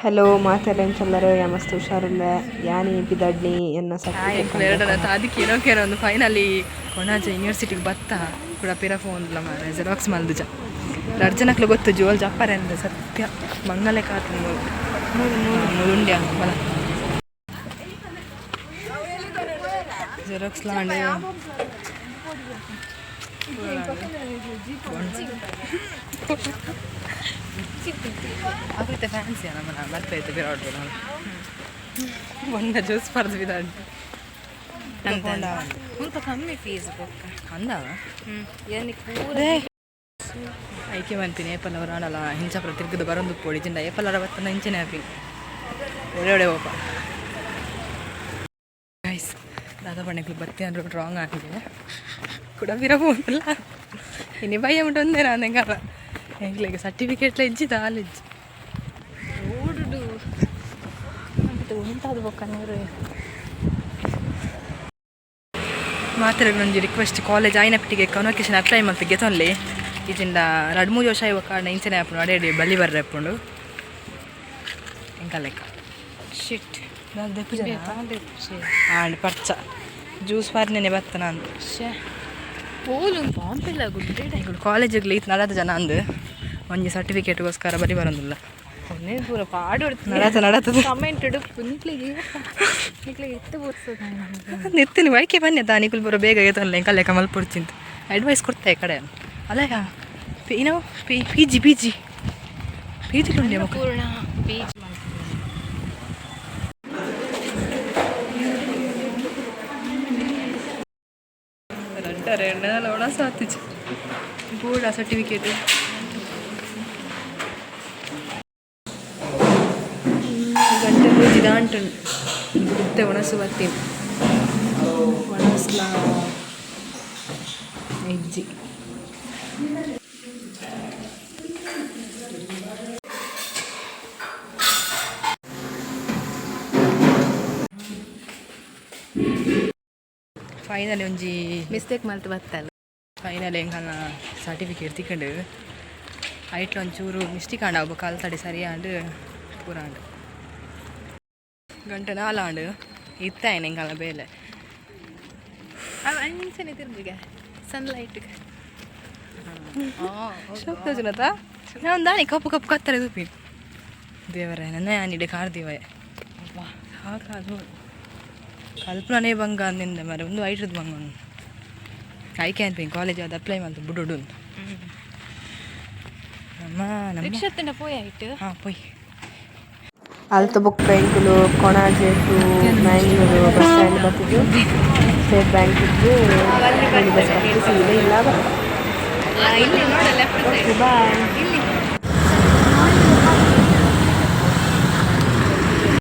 Hello ಮಾತೆರ್ಲ ಎಂಚ ಉಲ್ಲರ್ ಯಾನ್ ಮಸ್ತ್ ಹುಷಾರುಲ್ಲೆ ಯಾನ್ ಪಿದಡ್ನಿ ಎನ್ನ ಸರ್ಟಿಫಿಕೇಟ್. ಅದಕ್ಕೆ ಏನೋ ಕೇನೋ ಒಂದು ಫೈನಲಿ ಕೊಣಾಜೆ ಯೂನಿವರ್ಸಿಟಿಗೆ ಬತ್ತ ಕೂಡ ಪಿರ ಫೋನ್ ಮಾರೆ ಜೆರಾಕ್ಸ್ ಮಲ್ದುಜ. ರಡ್ಡ್ ಜನಕ್ಲು ಗೊತ್ತು ಜೋಲ್ ಜಪ್ಪರೆ ಅಂದ ಸತ್ಯ ಮಂಗಲೆ ಕಾತು ಮೂರು ಮೂರು ಉಂಡ್ಯ ಬಲ ಜೆರಾಕ್ಸ್ ಲಾಂಡ್. ಆಗುತ್ತೆ ಫ್ಯಾನ್ಸಿ ನಮ್ಮ ಬರ್ತೈತೆ ಬಿರಾಡ್ ನಾನು ಮೊನ್ನೆ ಜ್ಯೂಸ್ ಪರ್ದು ಬಿದಾಂಡು. ಮುಲ್ಪ ಕಮ್ಮಿ ಫೀಸ್ ಬೊಕ್ಕ. ಅಂದ. ಏನಕ್ಕೆ ಪೂರ. ಐಕೆ ಮಂತಿನಿ ಏಪಲ್ ಅವರು ಆಡಲ್ಲ ಹಿಂಚಾಪುರ ತಿರ್ಗದ ಬರೊಂದು ಪೋಡಿ ಜಿಂಡ ಏಪಲ್ ಅವರ ಬತ್ತನ ಇಂಚನೆ ಹ್ಯಾಪಿ ಒಳ್ಳೆ ಒಳ್ಳೆ ಹೋಪ. ಗೈಸ್, ದಾದಾ ಬಣ್ಣಗಳು ಬತ್ತಿ ಅಂದ್ರೆ ರಾಂಗ್ ಆಗಿದೆ ಕೂಡ ಬಿರಬಹುದಲ್ಲ. ಇನ್ನು ಬಯ್ಯ ಮುಟ್ಟು ಒಂದೇ ನಾನು ಹೆಂಗಾರ ಎಂಕ್ಲೆಗ್ ಸರ್ಟಿಫಿಕೇಟ್ಲ ಇಜ್ಜಿದ ಆಲಿಜ್ಜಿ. ರೋಡುಡು ಉಂಟಾದ ಬೊಕ್ಕ ನೀರು. ಮಾತ್ರ ಒಂಜಿ ರಿಕ್ವೆಸ್ಟ್, ಕಾಲೇಜ್ ಆಯ್ನ ಪಿಟ್ಟಿಗೆ ಕನ್ವೊಕೇಶನ್ ಅಪ್ಲೈ ಮಲ್ತ್ ಗೆತೊನ್ಲೆ. ಇಜಿಂಡ 2-3 ವರ್ಷ ಇವ ಕಾರಣ ಇಂಚನೆ ಆಪುಂಡು. ಅಡೆ ಅಡೆ ಬಲಿ ಬರ್ರೆ ಆಪುಂಡು ಎಂಕ ಲೆಕ್ಕ. ಶಿಟ್. ಆಂಡ್ ಪರ್ಚ ಜ್ಯೂಸ್ ಪಾರ್ನೇನೆ ಬತ್ತನ ಅಂದ್. ಪೋಲು ಬಾಂಬೆಲ್ಲ ಗುಡ್ಡೆ. ಕಾಲೇಜಿಗೆ ಈತ್ ನಡತ ಜನ ಅಂದ್ ಒಂಜಿ ಸರ್ಟಿಫಿಕೇಟ್ಗೋಸ್ಕರ ಬರಿ ಬರೋದಿಲ್ಲ. ಒಂದೇ ಪೂರ ಪಾಡು. ನಡತ ನಡತದ. ಕಮೆಂಟ್ ನಿಕ್ಲಿಗೆ ನಿಕ್ಲಿಗೆ ಎತ್ತು ಬೋರ್ಸದ. ನೆತ್ತಿನ ವೈಕೆ ಬನ್ನಿ ತಾ ನಿಕುಲ್ ಬರೋ ಬೇಗ ಗೆತೊನ್ಲೆ ಎಂಕ ಲೆಕ್ಕ ಮಲ್ಪೊಡ್ಚಿಂತ ಅಡ್ವೈಸ್ ಕೊಡ್ತಾ ಈ ಕಡೆ ಅಲ್ಲ. ಏನೋ P P G P G P G ಉಂಡೆ ಮಕ್ಕಳು. ಪೂರ್ಣ ಪೀಜ್. ರಡ್ಡರೆ ಎಣ್ಣೆ ಸಾತಿಜಿ ಬೋರ್ಡ್ ಸರ್ಟಿಫಿಕೇಟ್. ಗಂಟೆ ಮೂಜಿ ದಾಂಟು ಇತ್ತೆ ಒಣಸು ಬತ್ತೀನಿ. ಒಣಸ್ಲ ಇಜ್ಜಿ. ಫೈನಲಿ ಒಂಜಿ ಮಿಸ್ಟೇಕ್ ಮಲ್ತ್ ಬತ್ತಲ್ಲ. Final ಎಂಕಲ್ನ certificate ತಿಕ್ಕಂಡು. ಐಟ್ಲ ಒಂಚೂರು ಮಿಸ್ಟೇಕ್ ಆಂಡ ಒಬ್ಬ ಕಾಲ್ ತಡಿ ಸರಿ ಆಂಡ್ ಪೂರ ಆಂಡ್. ಗಂಟೆ ನಾಲಾಂಡ್ ಇತ್ತಾಯನ ಎಂಕಲ್ನ ಬೇಲೆ. ಅಂಚನೆ ತಿರ್ಗಿಗೆ ಸನ್ಲೈಟ್. ಶೋಕ್ ತೋಜುನತ ನಾನು ದಾನಿ ಕಪ್ಪು ಕಪ್ಪು ಕತ್ತಲೆ ತೂಪಿ. ದೇವರೇ ನನ್ನ ಯಾನಿಡೆ ಕಾರ್ ದಿವಯ ಸಾಕಾದು ಕಲ್ಪನೆ ಬಂಗ ಅಂದಿಂದ ಮರೆ ಒಂದು ಐಟ್ರದ್ದು ಬಂಗ ಐಕೆ ಅನ್ಪಿಂಗ್ ಕಾಲೇಜ್ ಅದು ಅಪ್ಲೈ ಮಲ್ತು ಬುಡುಡು ನಮ್ಮ ನಮ್ಮ. ರಿಕ್ಷಾ ಪೋಯ್ ಆಯ್ತು. ಹಾಂ ಪೊಯ್. ಅಲ್ತ ಬೊಕ್ಕ ಎಂಕುಲು Konaje to Mangalore bus stand ಬತ್ತಿದ್ದು ಸ್ಟೇಟ್ ಬ್ಯಾಂಕ್ ಇದ್ದು ಬಸ್ ಬತ್ತು ಸೀದಾ ಇಲ್ಲ. ಇಲ್ಲಿ ನೋಡ ಲೆಫ್ಟ್ ಸೈಡ್. ಬಾಯ್. ಇಲ್ಲಿ.